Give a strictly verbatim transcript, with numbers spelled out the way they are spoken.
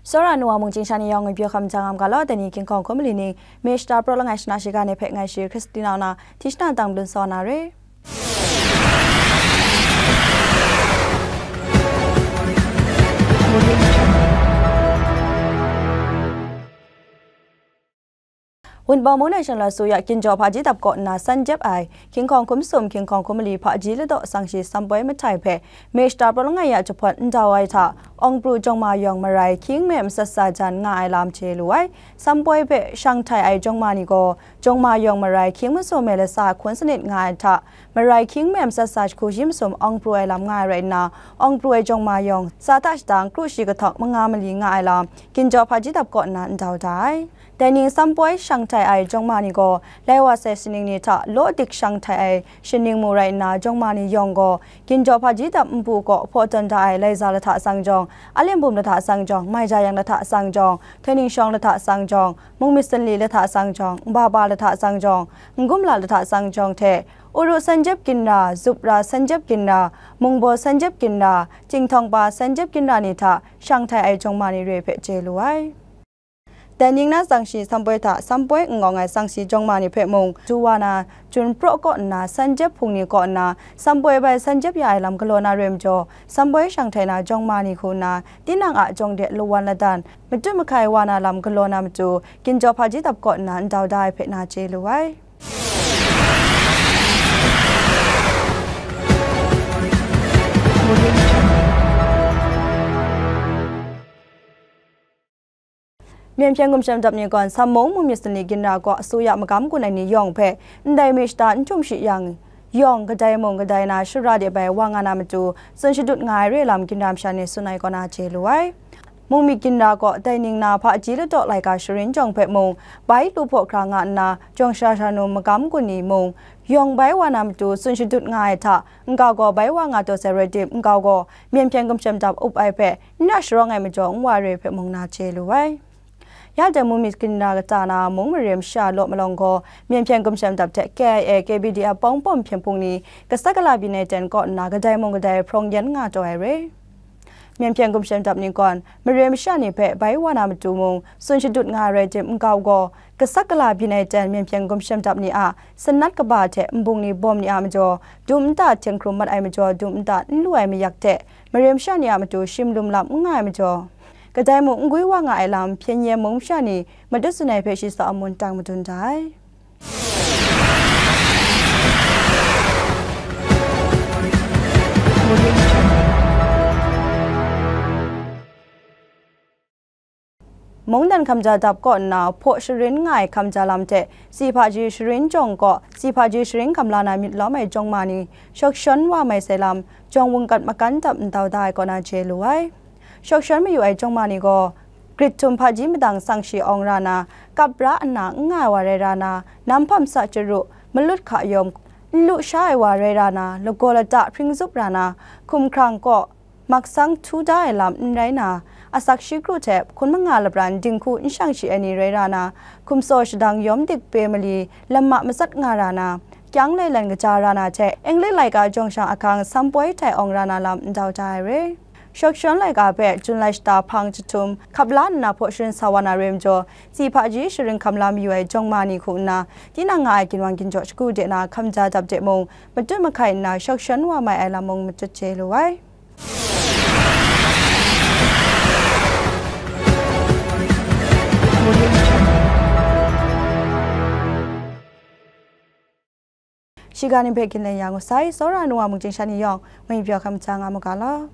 Tsawra nu wa mungchying sha ni yawng ngwipyaw hkam jang nga mu ga law, dai ni King Hkawng hkum mali ning, May shata pra langai shana shiga ni hpe ngai shi Christina na, hti shana tang blun sa na re. Wunpawng mung National Asuya Ginjaw Hpaji Dap kaw nna san jep ai, King Hkawng hkum sum, King Hkawng hkum mali hpaji ladaw sangshi Sampoi Mahtai hpe, May shata pra langai ya jahpawt ndau ai hta, Awng pru jawng ma yawng marai hkying me matsat sa jan nga ai lam chye lu ai. Sampoi hpe shang htai ai jawng ma ni gaw, jawng ma yawng marai hkying masum me lasa hkun sanit nga ai hta, marai hkying me matsat sa jahku shi masum awng pru ai lam nga ai rai nna, awng pru ai jawng ma yawng, sa hta shadang kru shi kahtawk manga mali nga ai lam, Ginjaw Hpaji Dap kaw nna ndau da ai. Dai ning Sampoi shang htai ai jawng ma ni gaw, lai wa sai shaning ni hta law dik shang htai ai shaning mu rai nna, jawng ma ni yawng gaw, Ginjaw Hpaji Dap npu kaw hpaw tawn da ai laiza lahta tsang jawng, Alim Bum lahta tsang jawng, Maija Yang lahta tsang jawng, Htoi Ningshawng lahta tsang jawng, Mungmyit Sanli lahta tsang jawng, Nbaba lahta tsang jawng, Ngumla lahta tsang jawng hte, Uru Sanjep Ginra, Zupra Sanjep Ginra, Mungbaw Sanjep Ginra, Chyinghtawng Pa Sanjep Ginra ni hta shang htai ai jawng ma ni re hpe chye lu ai. Dai ning na tsang shi Sampoi hta Sampoi n-awng ai tsang shi jawng ma ni hpe mung, du wa na, Jun praw kaw nna, Sanjep hpung ni kaw nna, Sampoi bai Sanjep ya ai lam galaw na re majaw, Sampoi shang htai na jawng ma ni hku nna, tinang a jawng de lawan ladan, matut mahkai wa na lam galaw na matu, Ginjaw Hpaji Dap kaw nna ndau da ai hpe na chye lu ai. Myen hpyen gumshem dap ni gawn, Sammung Mungmyit Sanli Ginra kaw Asuya magam gun ai ni yawng hpe, ndai May shata n htum shi yang, yawng kadai mung kadai na shara de bai wa nga na matu, tsun shadut nga ai re lam Ginra masha ni tsun ai kaw na chye lu ai. Mungmyit Ginra kaw dai ning na hpaji ladaw laika sharin jawng hpe mung, bai lu hpaw hkra nga nna, jawng sha sha nu magam gun ni mung, yawng bai wa na matu tsun shadut nga ai hta, nkau gaw bai wa nga taw sai rai tim, nkau gaw myen hpyen gumshem dap up ai hpe, n ra sharawng ai majaw n wa re hpe mung na chye lu ai. Ya dai Mungmyit Ginra kata na mung mare masha law malawng gaw, myen hpyen gumshem dap hte K I A, K B D F pawng pawm hpyen hpung ni, kasak kala byin ai ten kaw nna kadai mung kadai hprawng yan nga taw ai re. Myen hpyen gumshem dap ni gawn, mare masha ni hpe bai wa na matu mung, tsun shadut nga ai rai tim, nkau gaw, kasak kala byin ai ten myen hpyen gumshem dap ni a sanat kaba hte nbung ni bawm ni a majaw, dum nta hten hkrum mat ai majaw, dum nta n lu ai mayak hte, mare masha ni a matu shim lum lam n nga ai majaw, kadai mung n gwi wa nga ai lam, Hpyen Yen mung masha ni matut tsun ai hpe shi sa a mun tang madun da ai. Mungdan hkamja dap kaw nna hpaw sharin nga ai hkamja lam hte, Sihpaji sharin jawng kaw Sihpaji sharin hkam la na myit lawm ai jawng ma ni shawk shawn wa mai sai lam, jawng wungkat makan dap ndau da ai kaw na chye lu ai. Shawk shawn mayu ai jawng ma ni gaw, grit htum hpaji madang tsang shi awng ra na, kap ra nna n nga ai wa rai ra na, nam hpam sa chyaru, malut hka yawm, n lu sha ai wa rai ra na, lagaw lata hpring zup ra na, hkumhkrang kaw, maksang htu da ai lam n rai na, asak shi kru hte hkun manga lapran dinghku n shang shi ai ni rai ra na, hkumsaw shadang yawm dik pe mali lam ma matsat nga ra na, kyang lailan kaja ra na hte, English laika jawng shang ahkang Sampoi htai awng ra na lam ndau da ai re. Shawk shawn laika hpe Jun lai shata hpang jahtum hkap la nna hpaw sharin sa wa na re majaw, Sihpaji sharin hkam la mayu ai jawng ma ni hku nna, tinang nga ai ginwang ginjaw shagu de na hkamja dap de mung, matut mahkai nna shawk shawn wa mai ai lam mung matut chye lu ai. Shiga ni hpe ginlen ya ngu sai, Tsawra nu wa mungchying sha ni yawng, ngwipyaw hkam hta nga mu ga law.